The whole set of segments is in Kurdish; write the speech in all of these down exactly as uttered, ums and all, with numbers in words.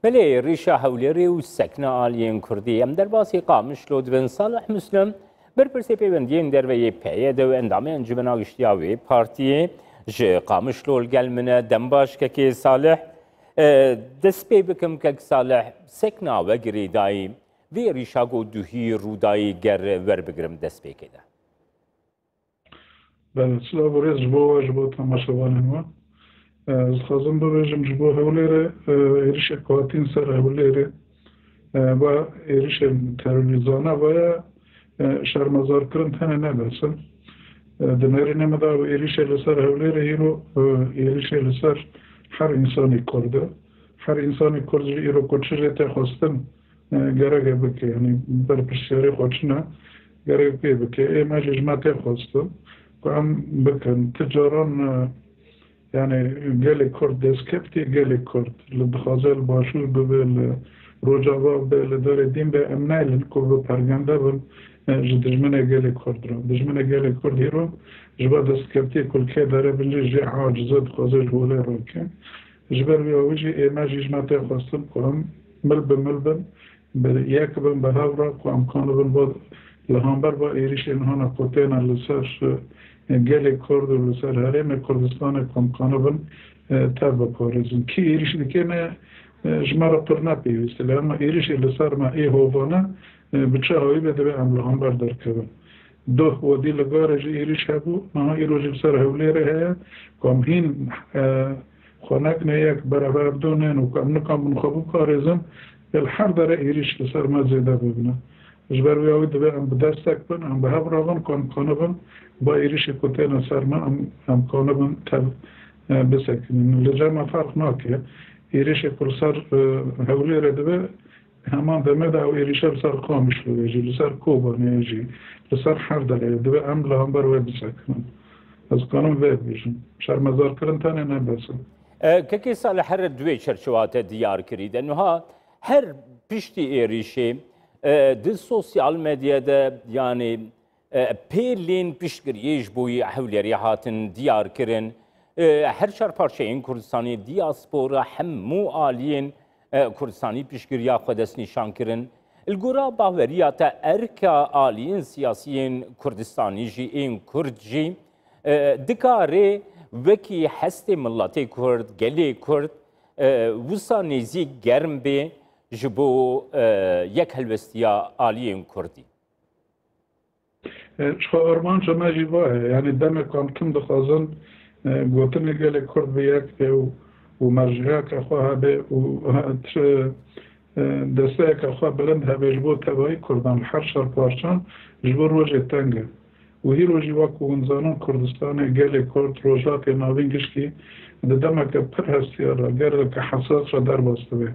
Belê, êrîşa Hewlêrê û sekna aliyên Kurdî. Em derbasî Qamişlo dibin. Salih Muslim, berpirsê pêwendiyên derve yê P Y D û endamê Encûmena Giştî ya wê partiyê, ji Qamişlo li gel min e. Dem baş kekê Salih. E, dest pê bikim kek Salih, sekna we girêdayî vê êrîşa ku duhî rûdayî ger werbigirim destpêkê de. Belê, silav û rêz ji bo we, ji bo temaşevanên we. Ez dixwazim bibêjim, ji bo Hewlêrê, e, êrişek ku hatin ser Hewlêrê, e, ba êrişên terorîzana ve ya, e, şermezarkirin tenê ne bes e. E, di nêrînê me de ew êrişê li ser Hewlêrê îro, e, êrişê li ser her însanî Kurd e. Her însanî Kurd jî îro ku çi jê tê xwestin, e, gerek e bike. Yanî berpirsiyarê xwe çi ne, gerek pê bike. Ê me jî ji me tê xwestin ku em bikin. Ti caran, e, yanî gelê Kurd destkeftî, gelê Kurd li dixwaze li başûr bibe, li Rojava be, li derê dîn be, em nayêlin ku bi pergende bin, e, ji dijminê gelê Kurd re. Dijminê gelê Kurd îro ji ba destkeftiyê ku li kê dere bin jî jê aciz e, dixwaze ji holê rake. Ji ber vê awî jî ê me jî ji me tê xwestin ku em mil bi mil bin, bi yek bin, bi hev re ku em kanibin bo li hember va êrîşên hana ku têne li ser, e, gelê Kurd û li ser herêmê Kurdistanê ku em kanibin, e, tev biparêzin. Kî êrîş dike ne, e, ji me re pir ne pêwîst e. Lê hema êrîşê li ser me ê hovane, e, bi çi hawî be divê em li hember derkevin. Doh wedî li Garê jî êrîş hebû, niha îro jî li ser Hewlêrê heye. Ku em hîn, e, xwe nekine yek, berev hevdû nên û ku em nikan bin xwe biparêzin, lê li her derê êrîş li ser me zêde bibine. Ji ber wê awî divê em bi destek bin, em bi hev re bin ku em kanibin ba êrîşê ku têne ser me, em, em kanibin tev, e, bisekinin. Li cem me ferq nake. Êrîşê ku li ser, e, Hewlêrê dibe, heman demê de ew êrîşe li ser Qamişlo ye jî, li ser Kobanê ye jî, li ser her derê ye. Divê em li hember wê bisekinin. Ez kanim vê bibêjim. Şermezarkirin tenê ne bes e. E, kekê Salih, her di wê çerçewa te diyar kirî de. Niha her piştî êrîşê, e, di sosyal medya de, yanî, e, pêlên piştgiriyê ji bo yê Hewlêrê hatin diyar kirin. E, her çar parçeyên Kurdistanê, diaspora, hemû aliyên, e, Kurdistanî piştgiriya xwe destnîşan kirin. Li gora baweriya te erka aliyên siyasiyên Kurdistanî jî, ên Kurd jî, e, dikare wekî hestê miletê Kurd, gelê Kurd, e, wisa nêzîk germ bê ji bo, e, yekhelwestiya aliyên Kurdî? E, ji xwe armanca me jî va ye. Yanî demê ku em tim dixwazin, e, gotinê gelê Kurd bi yek bê û, û merciyeke xwe hebe û, e, ti-, e, desteyeke xwe bilind hebe ji bo tevayî Kurdan li her çar parçan ji bo rojê teng e. Û hîro jî wek ku hûn zanin Kurdistanê, gelê Kurd, Rojhilatê Navîn gişkî di demeke pir hestiyar re, geleke hesas re derbas dibe.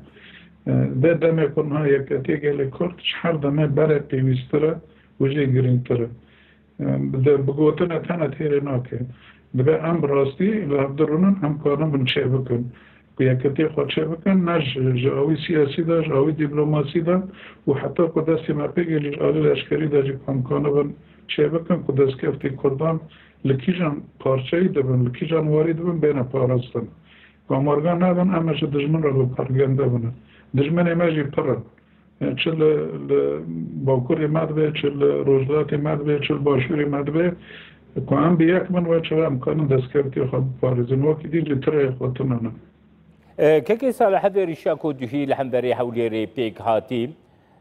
E, vê demê ku niha yeketiyê gelê Kurd ji her demê berê pêwîstir e, û jê girîngtir e. Em, bi, bi gotinê tenê têrê nake. Divê em bi rastî li hev dirûnin, em karin bin çêbikin. Ku yekitiyê xwe çêbikin, ne ji, ji awî siyasî de, ji awî dîplomasî de û heta ku destê me pê gelî ji alî leşkerî de jî ku em kanibin çêbikin, ku destkeftî Kurdan li kîjan parçeyî dibin, li kîjan warî dibin, bêne parastin. Ku em warga nebin, em ê ji dijmin re bi pergende binin. Dijminê me jî pir in. Çi li, li Bakurê me dibe, çi li Rojhilatê me dibe, çi li Başûrê me dibe, ku em bi yek bin, wê çawa em karin destkeftiyê xwe biparêzin. Wekî dîn jî tireyê xwe tune ne. E, Kekê Salih, ev êrîşa ku duhî li hemberê Hewlêrê pêk hatî,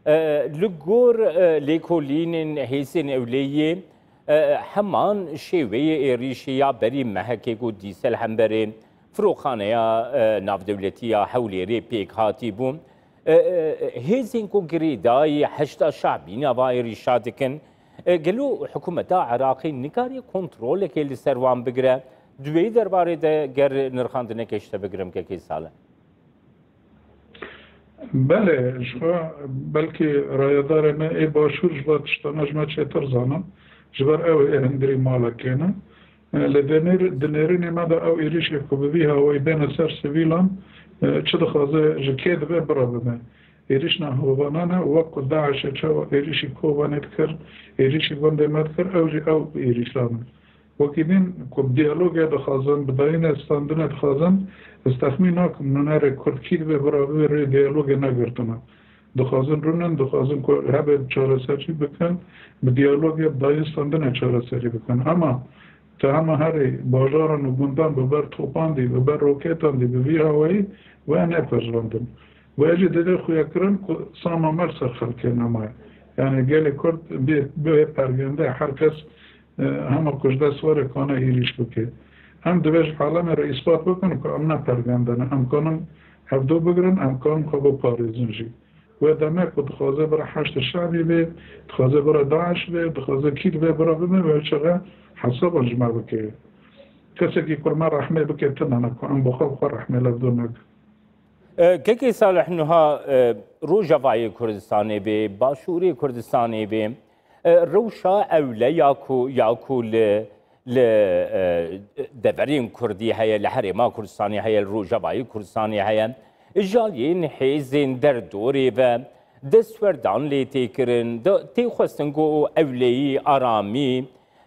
e, li gor, e, lêkolînên hêzên ewleyê, e, heman şêweyê êrîşê ya berî mehekê ku dîse li hemberê firoxaneya, e, navdewletî ya Hewlêrê pêk hatî bû. E, e, hêzên ku girêdayî Heşda Şabîna va êrîşa dikin, e, gelo hikûmeta Iraqê nikariye kontrolekê li ser wan bigire? Di wê derbarê de ger nirxandinekê ji te bigirim, Kekê Salih. Belê, ji xwe belkî rayedarê me ê başûr ji van tiştana ji me çêtir zanin. Ji ber ew ê hundirî malekê ne. E, lê di nêr-, di nêrînê me de ew êrîşê ku bi vî hawayî bêne ser sivîlan, e, çi dixwaze ji kê dibe bira bibe. Êrîş navhovana ne, wek ku DAIŞê çawa êrîşî Kobanê dikir, êrîşî gundê me dikir, ew jî ew êrîşan in. Wekî din ku bi diyalogê dixwazin, bi dayînê standinê dixwazin, Ez texmîn nakim nûnerê Kurd kî dibe bira bibe rê diyalogê negirtine. Dixwazin rûnin, dixwazin ku hebe çareserî bikin, bi diyalogê, bi dayîn standinê çareserî bikin. Ama te hema herî bajaran û gundan bi ber topan dî, bi ber roketan dî, bi vî awayî we nepejirandin. We jî dide xuya kirin ku sama me li ser xelkê nemaye. Yani gelê Kurd bê, bê pergende, her kes e, hema ku ji dest were kane êrîş bike. Em divê ji alemê re îspat bikin ku em ne pergende ne. Em kanin hevdû bigirin, em kanin xwe biparêzin jî. Wê demê ku dixwaze bira Heşd Şebî bê, dixwaze bira DAIŞ bê, dixwaze kî dibe bira bibe, wê çaxe hesaban ji me bike. Kesekî ku me rehmê bike tune ne ku em bi xwe bi xwe rehmê li hevdû nekin. E, Kekê Salih, niha, e, Rojavayê Kurdistanê bê, Başûrê Kurdistanê bê, e, rewşa ewle ya ku, ya ku li, li, e, deverên Kurdî heye, li Herêma Kurdistanê heye, li Rojavayê Kurdistanê heye, ji aliyên hêzên derdorê ve destwerdan lê tê kirin, de, tê xwestin ku ewleyî, aramî,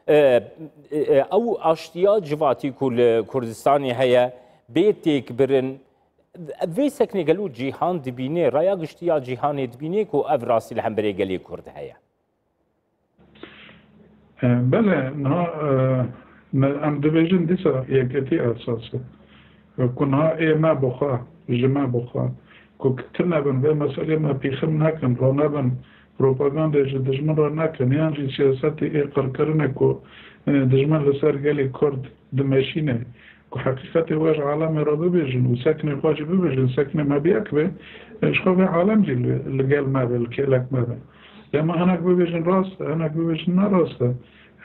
e, e, ew aştiya civatî ku li Kurdistanê heye, bê têkbirin. Vê seknê gelo cîhan dibîne, raya giştî ya cîhanê dibîne ku ev rastî li hemberê gelê Kurd heye? E, belê, niha, e, me, em dibêjin dîsa yeketî esas e. Ku niha ê me bi xwe, ji me bi xwe, ku tune bin, vê meselê me pîxim nekin, ranebin, propagandê ji dijmin re nekin, yan jî siyasetê ê qirkirinê ku, e, dijmin li ser gelê Kurd dimeşîne, ku heqîqetê we ji alemê re bibêjin û seknê xwe jî bibêjin, seknê me bi yek be, e, ji xwe vê alem jî li, li gel me be, li kêlek me be. Lê me hinek bibêjin rast e, hinek bibêjin ne rast e,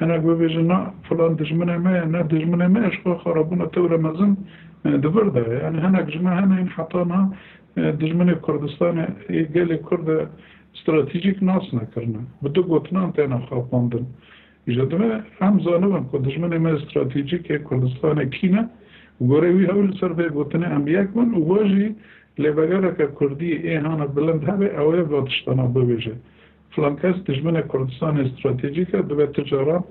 hinek bibêjin na filan dijminê me ye, ne dijminê me ye, ji xwe xerabûna tewre mezin, e, di vir de ye. Yani hinek ji me hene hîn heta niha, e, dijminê Kurdistanê ê gelê Kurd e stratejîk nas nekirine. Bi du gotinan têne xapandin. Îja divê em zanibin ku dijminê me stratejîk ê Kurdistanê kî ne û gorê wî hewl li ser vê gotinê em yek bin û we jî lêvegereke Kurdî ê hana bilind hebe, ew ê va tiştana bibêje. Filan kes dijminê Kurdistanê stratejîk e, divê tu caran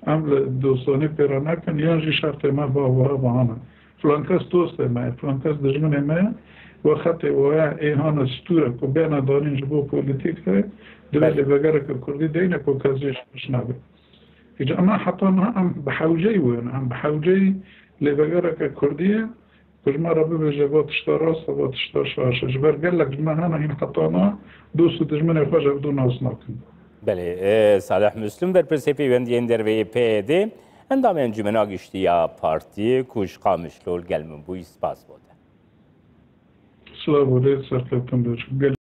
em li dostanî pê re nekin, yan jî şertê me bi awara vahana. Filan kes dostê me ye, filan kes dijminê me ye. We xetê waya ê hana stûre ku bêne danîn ji bo polîtîkayê, divê Belê. lêvegereke Kurdî deyne ku kes jê şaş nebe. Îca em heta niha em bi hewceyî wê ne, em bi hewceyî lêvegereke Kurdî ye, ku ji me re bibêje va tişta rast e, va tişta şaş e. Ji ber gelek ji me hene hîn heta niha dost û dijminê xwe ji hevdû nas nakin. Belê, e, Salih Muslim, berpirsê peywendiyên derve yê P Y D, endamê Encûmena Giştî ya Partiyê ku ji Qamişlo li gel min bûyî, spas bo te. Silav û rêz, serkeftin be.